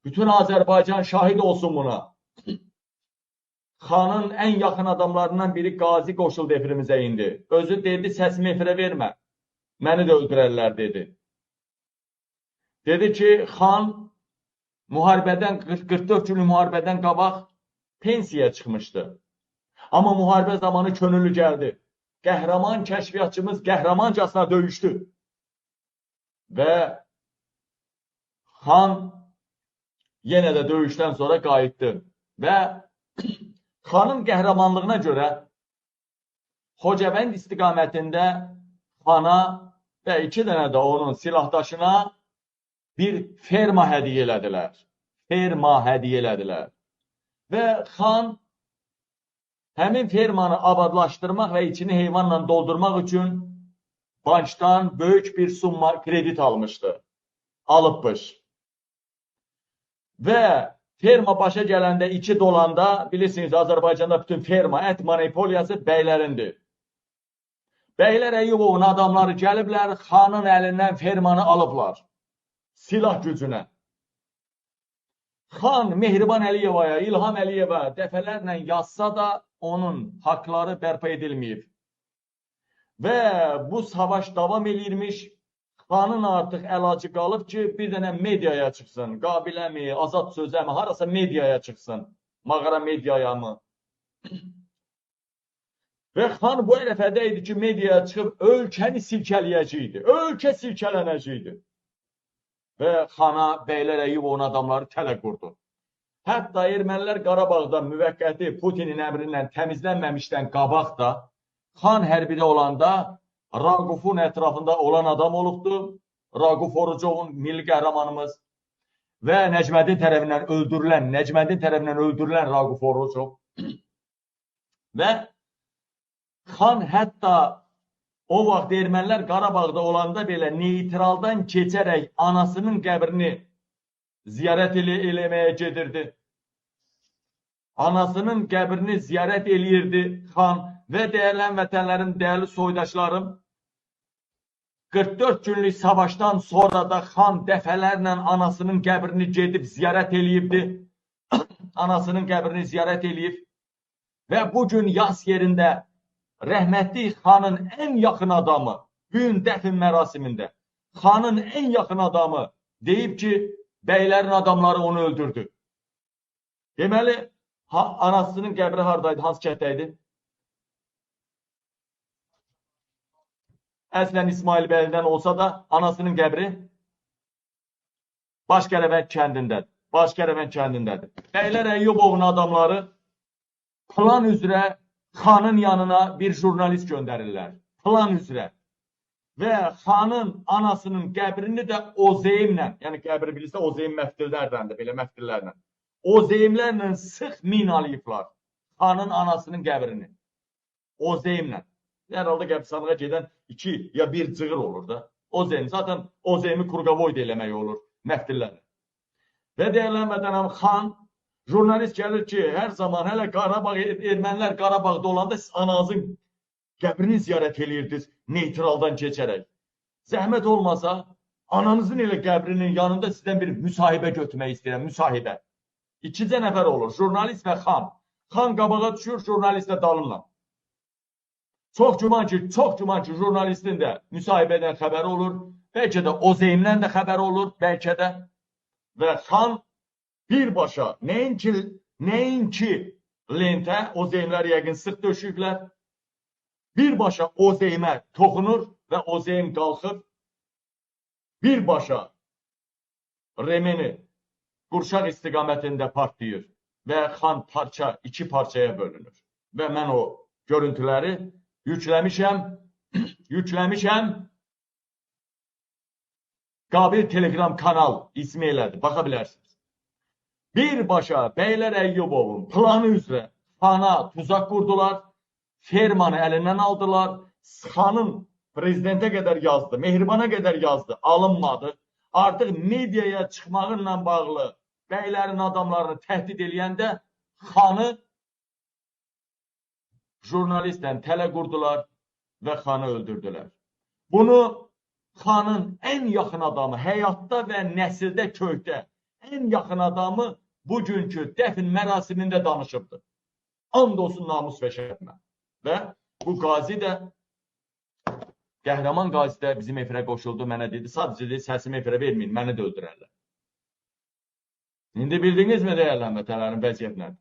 Bütün Azərbaycan şahid olsun buna. Xanın ən yaxın adamlarından biri Qazi qoşuldu efirimizə indi. Özü dedi, səsimi efirə vermə. Məni də öldürərlər, dedi. Dedi ki, xan müharibədən, 44 günlük müharibədən qabaq pensiyaya çıxmışdı. Amma müharibə zamanı könüllü gəldi. Qəhrəman kəşfiyyatçımız qəhrəmancasına döyüşdü. Və xan yenə də döyüşdən sonra qayıtdı. Və xanın qəhrəmanlığına görə Xocavənd istiqamətində xana və 2 dənə də onun silahdaşına bir ferma hədiyyə elədilər. Ferma hədiyyə elədilər. Və xan həmin fermanı abadlaşdırmaq və içini heyvanla doldurmaq üçün bankdan böyük bir summa kredit almışdı. Alıbmış. Və ferma başa gələndə, içi dolanda, bilirsiniz, Azərbaycanda bütün ferma, ət monopoliyası bəylərindir. Bəylər Əyyubovun adamları gəliblər, xanın əlindən fermanı alıblar. Silah gücünə. Xan Mehriban Əliyevaya, İlham Əliyevə dəfələrlə yazsa da onun haqları bərpa edilməyib. Və bu savaş davam eləyirmiş. Xanın artıq əlacı qalıb ki, bir dənə mediaya çıxsın. Qabiləmi, Azad Sözə mi, harasa mediaya çıxsın. Mağara mediaya mı? Və xan bu ərəfədə idi ki, mediaya çıxıb ölkəni silkələyəcəkdi. Ölkə silkələnəcəkdi. Və xana Bəylər Əyyubovun adamları tələ qurdu. Hətta ermənilər Qarabağda müvəqqəti Putinin əmri ilə təmizlənməmişdən qabaq da xan hərbidə olanda Raqufun ətrafında olan adam olubdu. Raquf Orucovun milli qəhrəmanımız və Nəcməddin tərəfindən öldürülən, Raquf Orucov. Və xan hətta o vaxt ermənilər Qarabağda olanda belə neytraldan keçərək anasının qəbrini ziyarət eləməyə gedirdi. Anasının qəbrini ziyarət eləyirdi xan və dəyərli vətənlərim, dəyərli soydaşlarım, 44 günlük savaşdan sonra da xan dəfələrlə anasının qəbrini gedib ziyarət eləyibdi. Anasının qəbrini ziyarət eləyib və bugün yas yerində rəhmətli xanın ən yaxın adamı, bugün dəfn mərasimində xanın ən yaxın adamı deyib ki, bəylərin adamları onu öldürdü. Deməli, anasının qəbri haradaydı, hansı kənddə idi? Əslən İsmail bəylidən olsa da anasının qəbri Başkərəvənd kəndindədir. Başkərəvənd kəndindədir. Bəylər Əyyubovun adamları plan üzrə xanın yanına bir jurnalist göndərirlər. Plan üzrə. Və xanın anasının qəbrini də Ozeymlə, yəni qəbri bilirsə Ozeym məftillərdəndir, belə məftillərlə. Ozeymlərlə sıx minalayıblar xanın anasının qəbrini. Ozeymlə. Hər halda qəbristanlığa gedən 2 ya 1 cığır olur da. Ozeym. Zaten Ozeymi kurqavoy da eləmək olur məftillərlə. Və deyilən vətənəm xan, jurnalist gəlir ki, hər zaman hələ Qarabağ, ermənilər Qarabağda olanda siz ananızın qəbrini ziyarət eləyirdiniz neytraldan keçərək. Zəhmət olmasa, ananızın elə qəbrinin yanında sizdən bir müsahibə götürmək istəyirəm, müsahibə. 2 nəfər olur, jurnalist və xan. Xan qabağa düşür, jurnalist də dalınla. Çox güman ki, jurnalistin də müsahibədən xəbəri olur, bəlkə də Ozeymdən də xəbəri olur, bəlkə də. Və xan birbaşa, nəinki lentə, Ozeymlər yəqin sıx döşüyüblər, birbaşa Ozeymə toxunur və Ozeym qalxır, birbaşa remeni qurşaq istiqamətində partlayır və xan parça, 2 parçaya bölünür. Və mən o görüntüləri yükləmişəm. Qabil Telegram kanal ismi elədir, baxa bilərsiniz. Birbaşa Bəylər Əyyubovun planı üzrə xana tuzaq qurdular, fermanı əlindən aldılar, xanın prezidentə qədər yazdı, Mehribana qədər yazdı, alınmadı. Artıq mediaya çıxmağınla bağlı bəylərin adamlarını təhdid eləyəndə xanı jurnalistlə tələ qurdular və xanı öldürdülər. Bunu xanın ən yaxın adamı, həyatda və nəsildə, kökdə ən yaxın adamı bugünkü dəfn mərasimində danışıbdır. And olsun namus və şərəfimə. Və bu qazi də, Qəhrəman Qazi də bizim efirə qoşuldu, mənə dedi, sadəcə dedi, səsimi efirə verməyin, məni də öldürərlər. İndi bildinizmi dəyərli həmvətənlərin vəziyyət nədir?